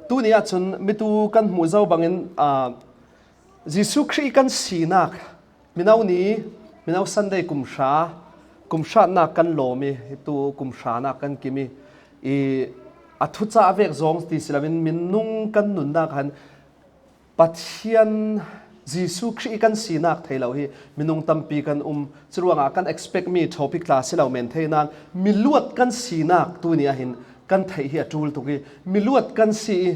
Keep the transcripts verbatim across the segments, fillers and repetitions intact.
Tuni ahcun mitu kan hmuh zo bangin, aa, Jesuh Khrih kan sinak, mino ni, mino Sunday kum hra, kum hratnak kan lawm i, tu kum hranak kan kim i, i a thucah vek zong ti si loin minung kan nunnak han Pathian Jesuh Khrih kan sinak thei lo hi minung tampi kan um. Curuangah kan expect mi topic tla si lo men thei nain miluat kan sinak tuni ah hin kan theih hi a ṭul tuk i, miluat kan si i,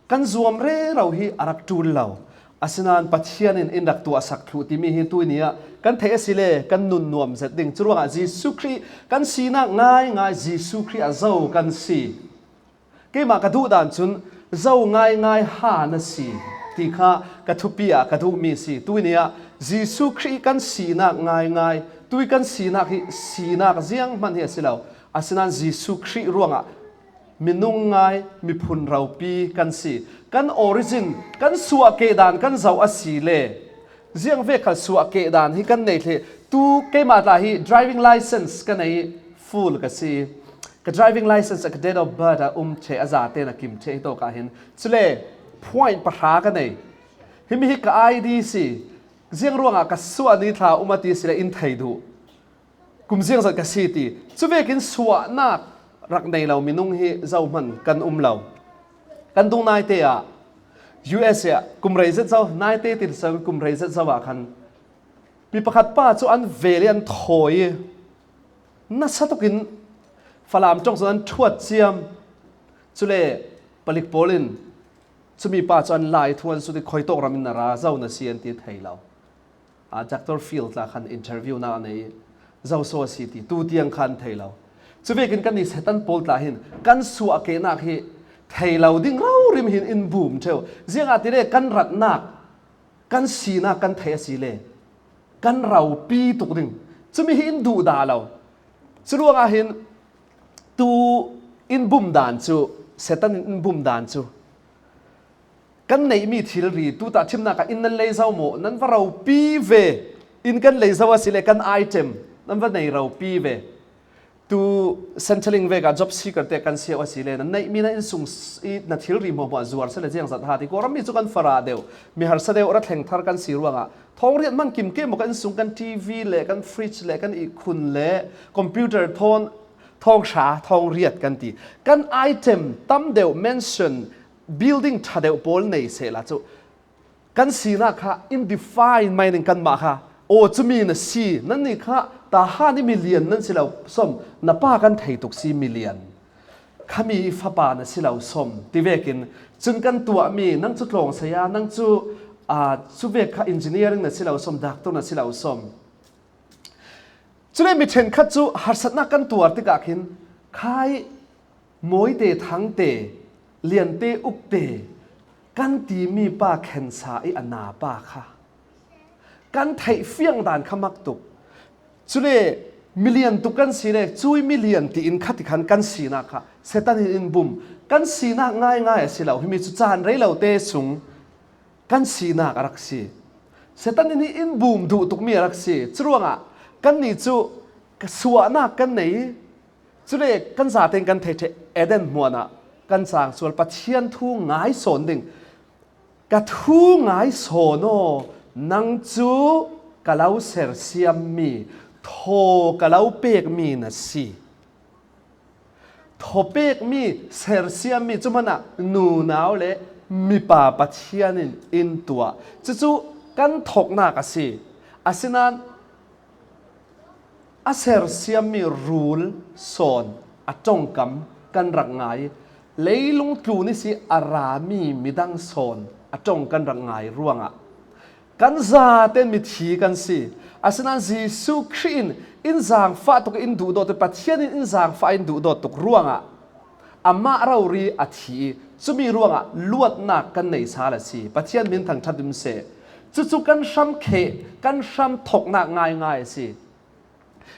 kan zuam rero hi a rak ṭul lo. Asinain Pathian in in rak tuahsak thluh timi hi tuni ah kan theih asile kan nun nuam zet ding. Curuangah Jesuh Khrih kan sinak ngaingai Jesuh Khrih ah zo kan si. Keimah ka duh dan cun zo ngaingai ha na si ti kha ka thupi ah ka duhmi si. Tuni ah Jesuh Khrih kan sinak ngaingai, tui kan sinak hi sinak zianghman hi a si lo. Asinain Jesuh Khrih ruangah minung ngai, miphun ropi kan si. Kan origin, kan suah keh dan kan zoh asile, ziang vek khal suah keh dan hi kan nei hlei. Tu keimah tla hi driving license ka nei, full ka si. Ka driving license a ka date of birth a um ṭheh, a zate na kim ṭheh hi tawk ah hin. Cule point pahra ka nei. Himi hi ka I D si. Ziang ruangah ka suah ni thla um a ti sile in thei duh. Kum ziangzat ka si ti. Cuvekin suahnak rak nei lo minung hi zohman kan um lo. Kan dung naite ah U S A ah kum rei zet zo, naite ti kum rei zet zo ah khan mi pakhat pa cu an vel i an thawi i nasa tukin Falam ṭong cun an ṭhuat ciam. Cule palik pawl in cumi pa cu an lai thu an sut i khuitawk ram in na ra zo na si an ti thei lo. Aa, Doctor Phil tla khan interview nak a nei i, zoso a si ti, tu tiang khan thei lo. Cuvekin kannih Satan pawl tla hin kan suah kehnak hi thei lo ding rori hin in bum ṭheu. Ziangahtile kan ratnak, kan sinak kan theih asile kan ropi tuk ding. Cumi hi in duh dah lo. Curuangah hin tu in bum dan cu, Satan in in bum dan cu, kan neihmi thilri, tu tahṭhimnak ah in nan lei zo maw, nan va ropi ve, in kan lei zo asile kan item nan va nei ropi ve. Tu Centrelink vek ah job seeker te kan si uh asile, nan neihmi na innsung s-, i na thilri hmuahhmuah zuar sile ziangzat ha ti. Kawlram mi cu kan farah deuh, mi harsa deuh, ra thleng thar kan si ruangah thawng riat man kim ke maw, kan innsung kan T V le kan fridge le kan ihkhun le computer thawn, thawng hra, thawng riat kan ti. Kan item tam deuh, mansion, building ṭha deuh pawl nei sehla cu kan sinak kha in define mai ning kanmah kha, aw, cumi na si, nannih kha tahan i milian nan si lo sawm, na pa kan thei tuk si milian, khami i fapa na si lo sawm, ti vekin cun kan tuahmi, nang cu tlawng saya, nang cu, aa, cuvek kha engineering na si lo sawm, doctor na si lo sawm. Cule mi ṭhenkhat cu harsatnak kan tuar tikah khin khai, mawite, thangte, liante, ukte kan timi pa khensa i a na pa kha kan theih fiang dan kha mak tuk. Cule milian tuk kan si le, cui milian tiin kha ti khan kan sinak kha Satan in in bum. Kan sinak ngaingai a si lo, himi cu caan rei lote sung kan sinak a rak si. Satan in hi in bum duh tukmi a rak si. Curuangah kannih cu ka suahnak kan nei i, cule kan zatein kan thei ṭheh, Eden hmuan ah kan cang sual, Pathian thu ngai sawn ding. Ka thu ngai sawn aw, nang cu ka lo sersiammi, thaw ka lo pekmi na si. Thawpekmi, sersiammi, cu hmanah nunau le mipa Pathian in in tuah. Cucu kan thawknak a si. Asinain a sersiammi rul sawn a ṭongkam kan rak ngai. Leilung tlun ihsi a rami midang sawn a ṭong kan rak ngai ruangah kan zaten mithi kan si. Asinain Jesuh Khrih in in zaangfah tuk in duhdawt tuk, Pathian in in zaangfah in duhdawt tuk ruangah amah rori a thi i, cumi ruangah luatnak kan nei sal a si. Pathian min thangṭhat in seh. Cucu kan hramkheh, kan hram thoknak ngaingai a si.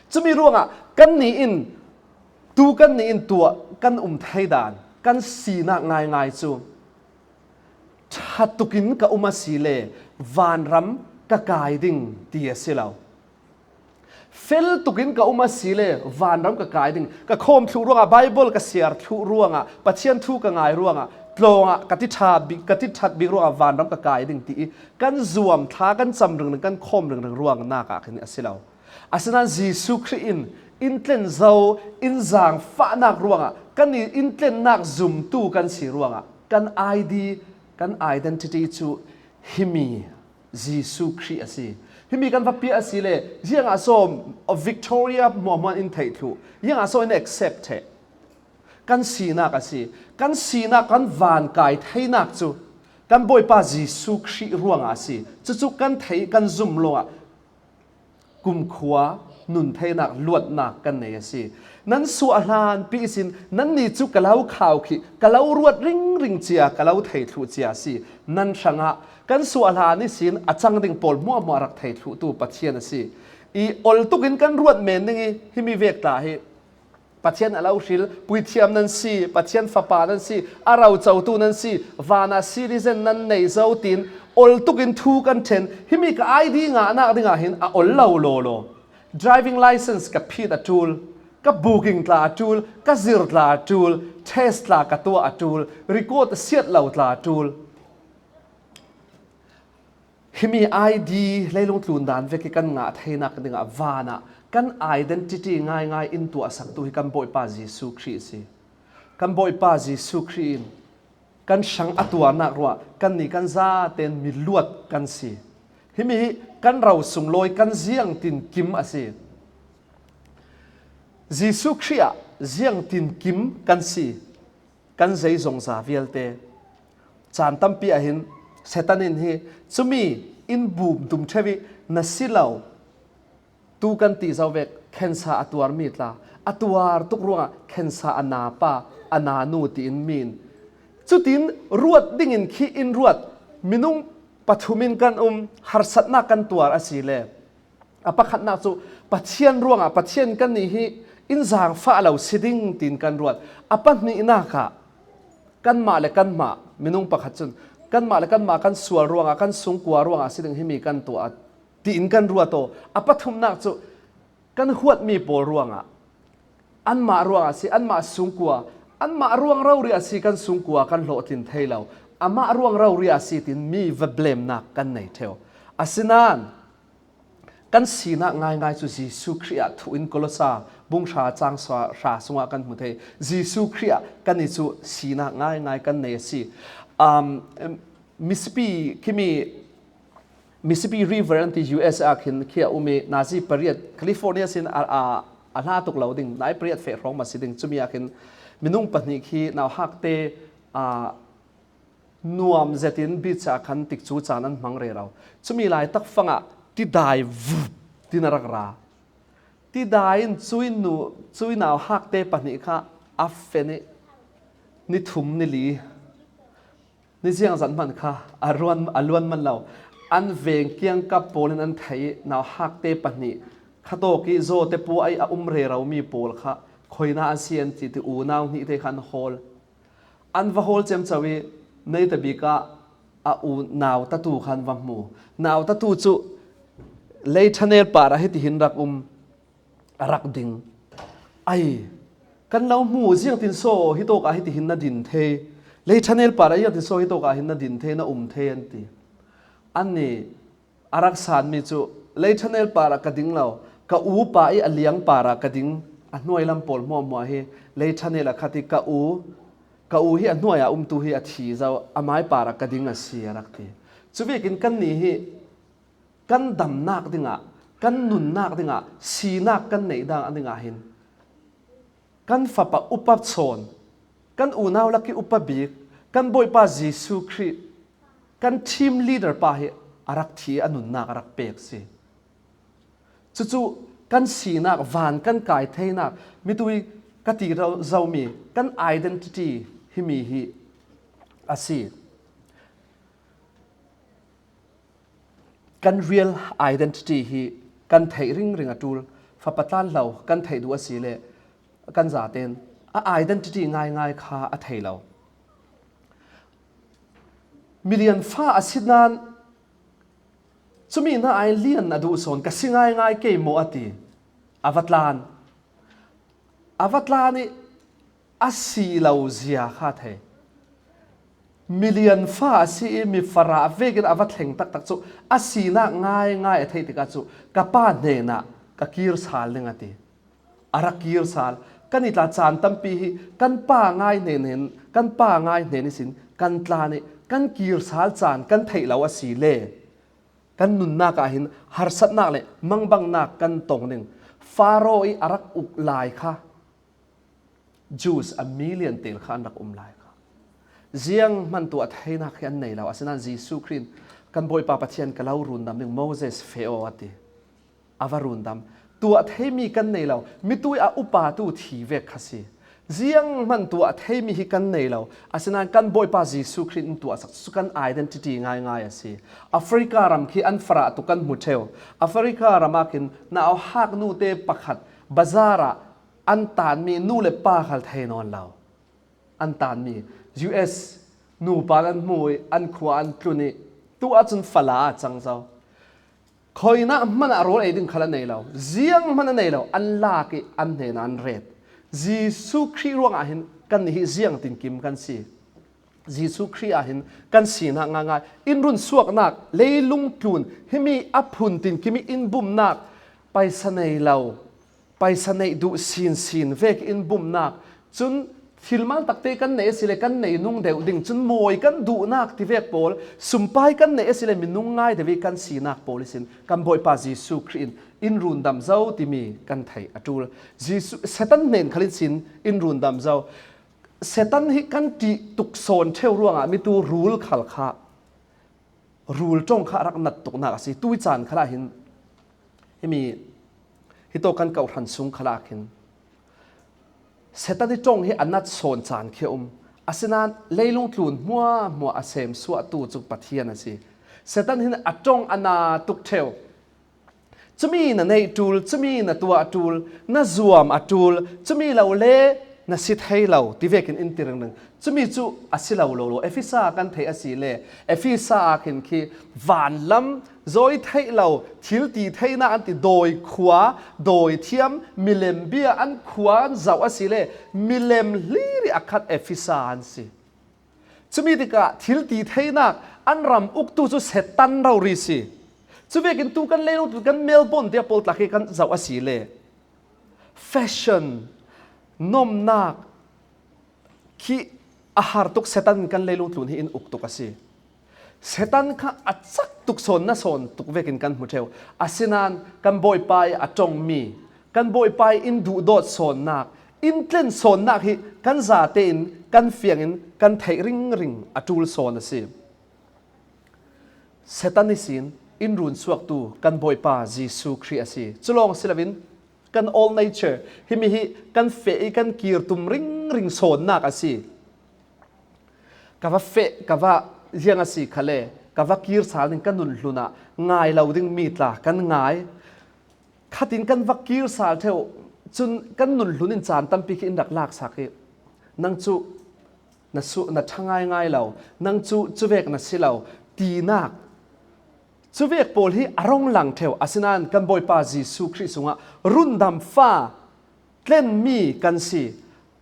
Cumi ruangah kannih in, tu kannih in tuah kan um thei dan, kan sinak ngaingai cu ṭha tukin ka um a si le vanram ka kai ding ti a si lo. Fel tukin ka um a si le vanram ka kai ding. Ka khawm thluh ruangah, Baibal ka siar thluh ruangah, Pathian thu ka ngai ruangah Tlawngah ka ti ṭha bik, ka ti ṭhat bik ruangah vanram ka kai ding ti i kan zuam thla, kan cam ringring, kan khawm ringring ruangah nak ah khin a si lo. Asinain Jesuh Khrih in in tlen zo, in zaangfahnak ruangah kan i in tlennak zumtu kan si ruangah kan I D, kan identity cu himi Jesuh Khrih a si. Himi kan va piah a si le, ziangah so Victoria hmuahhmuah in theih thluh, ziangah so in accept theh? Kan sinak a si. Kan sinak, kan vankai theinak cu kan Bawipa Jesuh Khrih ruangah a si. Cucu kan theih, kan zum lawngah kumkhua nun theinak, luatnak kan nei a si. Nan suah hlan pi ihsin nannih cu ka lo khaukhih, ka lo ruat ringring cia, ka lo thei thluh cia a si. Nan hrangah kan suah hlan ihsin a cang ding pawl hmuahhmuah rak thei thluhtu Pathian a si. I ol tukin kan ruat men ding i himi vek tla hi Pathian a lo hril, puithiam nan si, Pathian fapa nan si, a rocotu nan si, vanah citizen nan nei zo tiin ol tukin thu kan ṭhen. Himi ka I D ngahnak dingah hin a ol lo lawlaw. Driving license ka phit a ṭul, ka booking tla a ṭul, ka zir tla a ṭul, test tla ka tuah a ṭul, record a siat lo tla a ṭul. Himi I D leilung tlun dan vek i kan ngah theinak dingah vanah kan identity ngaingai in tuahsaktu hi kan Bawipa Jesuh Khrih a si. Kan Bawipa Jesuh Khrih in kan hrang a tuarnak ruah kannih kan zaten mi luat kan si. Himi hi kan ro sunglawi kan ziangtinkim a si. Jesuh Khrih ah ziangtinkim kan si. Kan zeizongza vialte. Caan tampi ah hin Satan in hi cumi in bum tum ṭheu i na si lo, tu kan ti zo vek, khensa a tuarmi tla, a tuar tuk ruangah khensa a na pa, a na nu tiin mi in. Cutin ruat dingin khi in ruat, minung pathum in kan um, harsatnak kan tuar a si le, a pakhatnak cu Pathian ruangah Pathian kannih hi in zaangfah lo si ding tiin kan ruat. A pahnihnak ah kanmah le kanmah, minung pakhat cun kanmah le kanmah kan sual ruangah, kan sungkua ruangah si ding himi kan tuah tiin kan ruat aw. A pathumnak cu kan huatmi pawl ruangah, anmah ruangah si, anmah sungkua, anmah ruang rori a si kan sungkua kan hlawhtlin thei lo. Amah ruang rori a si tiin mi va blemnak kan nei ṭheu. Asinain kan sinak ngaingai cu Jesuh Khrih ah thuh in Kolosa bung hra cang sa-, hra sungah kan hmu thei. Jesuh Khrih ah kannih cu sinak ngaingai kan nei a si. Um, Mississippi, khimi Mississippi River an ti U S ah khin khi a um i nazi pariat California sin a, a, a hla tuk lo ding, nai pariat feh hrawng maw si ding, cumi ah khin minung pahnih khi nauhakte, a, nuam zetin beach ah khan tikcu caan an hmang rero. Cumi lai tak fangah tidai vup tin a rak ra. Tidai in cui nu, cui nauhakte pahnih kha a fen i ni thum ni li, ni ziangzat hmanh kha a ruan, a luan man lo. An veng kiangkap pawl in an theih i nauhakte pahnih khatawk i zawte puai a um rero mi pawl kha khoina an si an ti ti unau hnihte kha an hawl. An va hawl ciamco i neitabik ah a u nautatu khan va hmu. Nautatu cu lei ṭhanel par ah hitihin rak um, a rak ding. Ai, kan lo hmu, ziangtin saw hitawk ah hitihin na din thei, lei ṭhanel par ah ziangtin saw hitawk ah hin na din thei, na um thei an ti. Annih a rak sanmi cu, lei ṭhanel par ah ka ding lo, ka upa i a liang par ah ka ding, a hnuai lam pawl hmuahhmuah hi lei ṭhanel ah khat i ka u, ka u hi a hnuai ah umtu hi a thi zo, amai par ah ka ding a si, a rak ti. Cuvekin kannih hi kan damnak dingah, kan nunnak dingah, sinak kan neih dang dingah hin kan fapa upa chawn, kan unau lak i upa bik, kan Bawipa Jesuh Khrih, kan team leader pa hi a rak thi, a nunnak a rak pek si. Cucu kan sinak, van kan kai theinak, mitui ka ti ro-, zomi kan identity himi hi a si. Kan real identity hi kan theih ringring a ṭul, fapa tlanhlo kan theih duh a si le kan zaten a identity ngaingai kha a thei lo. Milian fa a si nain cumi hna ai lian a duh sawn ka si ngaingai kei maw a ti. A va tlan. A va tlan i a si lo zia kha thei. Milian fa a si i, mi farah vekin a va thleng taktak cu a sinak ngaingai a theih tikah cu ka pa hnenah ka kir sal ding a ti. A rak kir sal. Kan i tla caan tampi hi kan pa ngai hnen hin, kan pa ngai hnen ihsin kan tlan i kan kir sal caan kan theih lo a si le kan nunnak ah hin harsatnak le mangbangnak kan tong ding. Faro i a rak uk lai kha Jews a million tel kha an rak um lai kha. Zianghman tuah theinak hi an nei lo. Asinain Jesuh Khrih in kan Bawipa Pathian ka lo rundam ding, Moses feh aw a ti. A va rundam. Tuah theimi kan nei lo. Mitui a upatu thi vek kha si. Zianghman tuah theimi hi kan nei lo. Asinain kan Bawipa Jesuh Khrih in tuahsak cu kan identity ngaingai a si. Africa ram khi an farah tuk kan hmu ṭheu. Africa ram ah khin nauhak nute pakhat bazar ah an tanmi nu le pa khal thei nawn lo. An tanmi U S nupa an hmu i an khua an tlun i tu ahcun fala a cang zo. Khoinak hmanh ah rawl ei ding khal a nei lo. Zianghman a nei lo. An lak i an hnenah an ret. Jesuh Khrih ruangah hin kannih hi ziangtinkim kan si. Jesuh Khrih ah hin kan sinak ngaingai. In run suaknak, leilung tlun, himi a phun tinkim i in bumnak, paisa nei lo, paisa neih duh sinsin vek in bumnak. Cun thil mal takte kan neih asile kan nei nung deuh ding. Cun mawi kan duhnak tivek pawl, sumpai kan neih asile minung ngai deuh i kan sinak pawl ihsin kan Bawipa Jesuh Khrih in in rundam zo timi kan theih a ṭul. Jesuh, Satan hnen khal ihsin in rundam zo. Satan hi kan ṭih tuk sawn ṭheu ruangah mitu rul khal kha, rul ṭong kha a rak nat tuknak a si. Tui caan khalah hin, himi, hitawk kan kawhhran sung khalah khin Satan i ṭong hi a nat sawn caan khi a um. Asinain leilung tlun hmuahhmuah a sem suahtu cu Pathian a si. Satan hin a ṭong a na tuk ṭheu. Cumi na neih ṭul, cumi na tuah ṭul, na zuam a ṭul, cumi lo le na si thei lo, ti vekin in ti ringring. Cumi cu a si lo lo lo. Efesa kan theih asile, Efesa ah khin khi vanlam zawi theih lo, thil ti theinak an ti, dawi khua, dawi thiam, milem bia an khua an zoh asile, milem hlir i a khat Efesa an si. Cumi tikah thil ti theinak an ram uktu cu Satan rori si. Cuvekin tu kan leilung tu kan Melbourne tiah pawl tla khi kan zoh asile fashion, nomnak khi a har tuk Satan in kan leilung tlun hi in uk tuk a si. Satan kha a cak tuk sawn na sawn tuk vekin kan hmu ṭheu. Asinain kan Bawipa i a ṭongmi, kan Bawipa i in duhdawt sawnnak, in tlen sawnnak hi kan zate in kan fiangin kan theih ringring a ṭul sawn a si. Satan ihsin in run suaktu kan Bawipa Jesuh Khrih a si. Cu lawng si loin kan old nature, himi hi kan feh i kan kir tum ringring sawnnak a si. Ka va feh, ka va ziang a si khale, ka va kir sal ding ka nun hlun ah ngai lo ding mi tla kan ngai. Khatin kan va kir sal ṭheu, cun kan nun hlun in caan tampi khi in rak laksak i, nang cu na su, na ṭha ngaingai lo, nang cu cuvek na si lo, tinak. Cuvek pawl hi a rung lang ṭheu, asinain kan Bawipa Jesuh Khrih sungah rundam fa tlenmi kan si.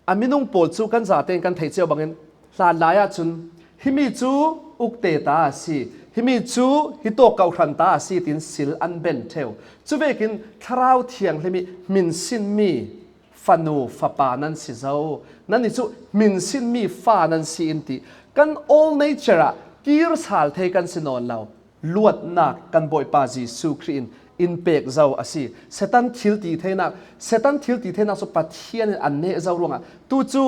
A minung pawl cu kan zatein kan theih cio bangin hlanlai ahcun, himi cu ukte ta a si, himi cu hitawk kawhhran ta a si, tiin sil an ben ṭheu. Cuvekin Thlarau Thianghlim i hminsinmi fanu fapa nan si zo. Nannih cu hminsinmi fa nan si in ti. Kan old nature ah kir sal thei kan si nawn lo. Luatnak kan Bawipa Jesuh Khrih in in pek zo a si. Satan thil ti theinak, Satan thil ti theinak cu Pathian in an neh zo ruangah tu cu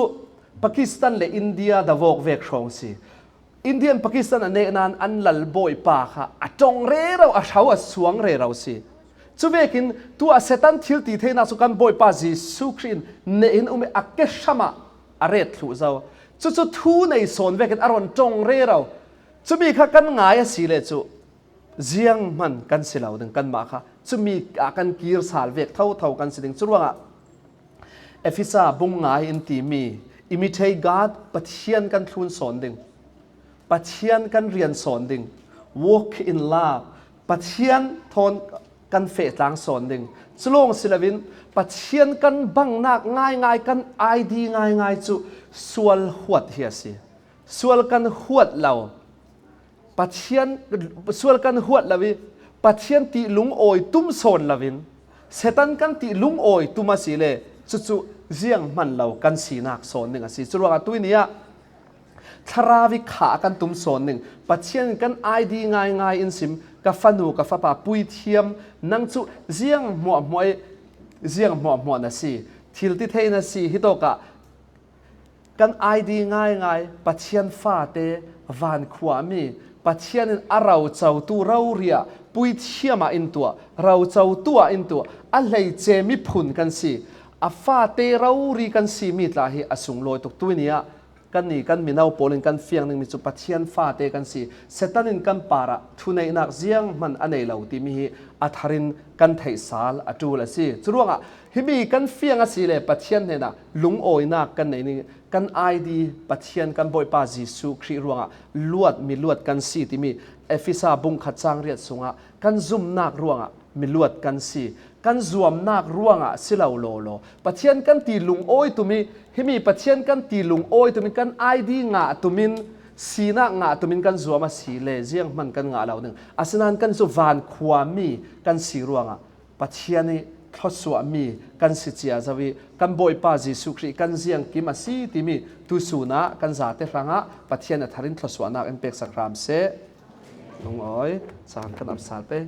Pakistan le India davawk vek hrawng si. India in Pakistan a neh nain an lal bawipa kha a ṭong rero, a hro a suang rero si. Cuvekin tu a Satan thil ti theinak cu kan Bawipa Jesuh Khrih in neh in um i a kehram ah a ret thluh zo. Cucu thu nei sawn vekin a rawn ṭong rero. Cumi kha kan ngai a si le cu zianghman kan si lo ding, kanmah kha cumi ah kan kir sal vek thotho kan si ding. Curuangah Efesa bung nga in timi, imitate God, Pathian kan thlun sawn ding, Pathian kan rian sawn ding, walk in love, Pathian thawn kan feh tlang sawn ding. Culawng si loin Pathian kan bangnak ngaingai, kan I D ngaingai cu sual huat hi a si. Sual kan huat lo, Pathian, sual kan huat lo i, Pathian tih lungawi tum sawn loin, Satan kan tih lungawi tum a si le, cucu zianghman lo kan sinak sawn ding a si. Curuangah tuini ah Thlarau i khah kan tum sawn ding. Pathian in kan ai di ngaingai in sim, ka fanu, ka fapa puithiam, nang cu ziang hmuahhmuah i, ziang hmuahhmuah na si. Thil ti thei na si, hitawkah kan ai di ngaingai, Pathian fate, vankhuami, Pathian in a rocotu rori ah puithiam ah in tuah, rocotu ah in tuah, a hleice miphun kan si, a fate rori kan si mi tla hi a sunglawi tuk. Tuini ah kan ni kan mino pawl in kan fiang dingmi cu Pathian fate kan si. Satan in kan parah thuneihnak zianghman a nei lo timi hi a tharin kan theih sal a ṭul a si. Curuangah himi kan fiang a si le Pathian hnenah lungawinak kan nei ning, kan ai di Pathian kan Bawipa Jesuh Khrih ruangah luat, mi luat kan si timi Efesa bung khat cang riat sungah kan zumnak ruangah mi luat kan si. Kan zuamnak ruangah si lo lawlaw, Pathian kan ti lungawi tumi, himi Pathian kan ti lungawi tumi kan ai di ngah tumin, sinak ngah tumin kan zuam a si le zianghman kan ngah lo ding. Asinain kan cu vankhuami kan si ruangah Pathian i thluasuahmi kan si cia zo i, kan Bawipa Jesuh Khrih kan ziangkim a si timi tusun ah kan zate hrangah Pathian a tharin thluasuahnak in peksak hram seh. Lungawi, caan kan ap sal pei.